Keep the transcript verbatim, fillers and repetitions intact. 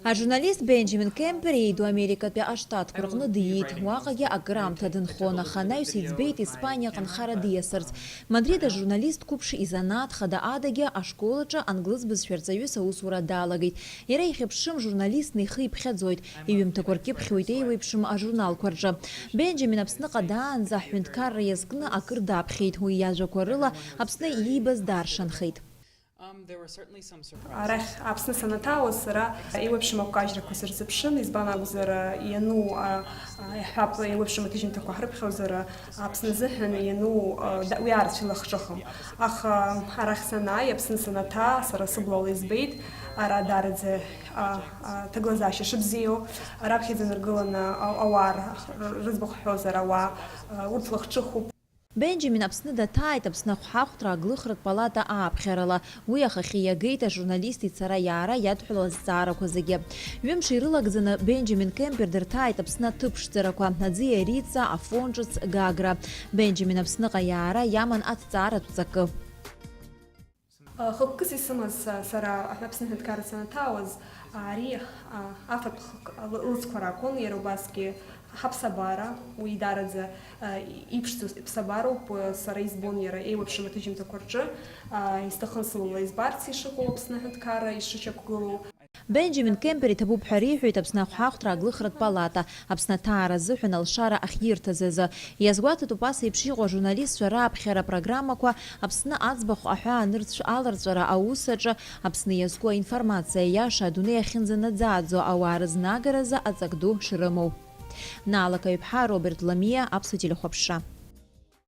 Ажурналист Бенџьамин Кемпер еиду Америкатәи аштатқәа рҟны диит. Уаҟагьы акыраамҭа дынхон, аха анаҩс иӡбеит Испаниаҟа нхара диасырц. Мадрид ажурналист қәыԥш изанааҭ хада адагьы ашкол аҿы англыз бызшәа рҵаҩыс аусура далагеит. Иара ихьыԥшым журналистны ихы иԥхьаӡоит, иҩымҭақәа ркьыԥхьуеит еиуеиԥшым ажурналқәа рҿы. Бенџьамин Аԥсныҟа даанӡа аҳәынҭқарра иазкны акыр даԥхьеит, уи иажәақәа рыла Аԥсны иибаз даршанхеит. Арахь Аԥсны санаҭаауаз, сара еиуеиԥшым агәкажьрақәа сырзыԥшын, избан акәзар, иану, иаҳҳәап, еиуеиԥшым аҭыжьымҭақәа ҳрыԥхьозар, Аԥсны азыҳәан иану, уи аарцә илахҿыхым. Аха арахь санааи, Аԥсны санаҭаа, сара сыблала избеит, ара даараӡа ҭагылазаашьа шыбзиоу, раԥхьаӡа инаргыланы ауаа рыӡбахә ҳҳәозар, ауаа урҭ лахҿыхуп. Бенџьамин Аԥсны даҭааит Аԥсны ахәҳахәҭра аглыхратә палата ааԥхьарала. Уи ахахьы иагеит ажурналист ицара-иаара иадҳәалоу азҵаарақәа зегьы. Ҩымш ирылагӡаны Бенџьамин Кемпер дырҭааит Аԥсны аҭыԥ ԥшӡарақәа, аӡиа риҵа, Афон ҿыц, Гагра. Бенџьамин Аԥсныҟа иаара иаман аҭҵааратә ҵакы. Хықәкыс исымаз сара Аԥсны аҳәынҭқарра санаҭаауаз, ари афатә хк лыцқәа ракәын, иара убасгьы ҳаԥсабара, уи даараӡа иԥшӡоу ԥсабароуп, сара избон иара еиуеиԥшым аҭыжьымҭақәа рҿы, исҭахын сылала избарц ишыҟоу Аԥсны аҳәынҭқарра ишышьақәгылоу. Бенџьамин Кемпер иҭабуп ҳәа реиҳәеит Аԥсны ахәҳахәҭра аглыхратә палата, Аԥсны аҭаара азыҳәан алшара ахьирҭаз азы. Иазгәаҭатәуп ас еиԥш иҟоу ажурналистцәа рааԥхьара апрограммақәа, Аԥсны аӡбахә аҳәаа анырцә аларҵәара аус аҿы, Аԥсны иазку аинформациа аиаша адунеи ахьынӡанаӡааӡо ауаа рызнагаразы аҵак ду шрымоу. Наала Каҩԥҳа, Роберт Ламиа, Аԥсуа телехәаԥшра.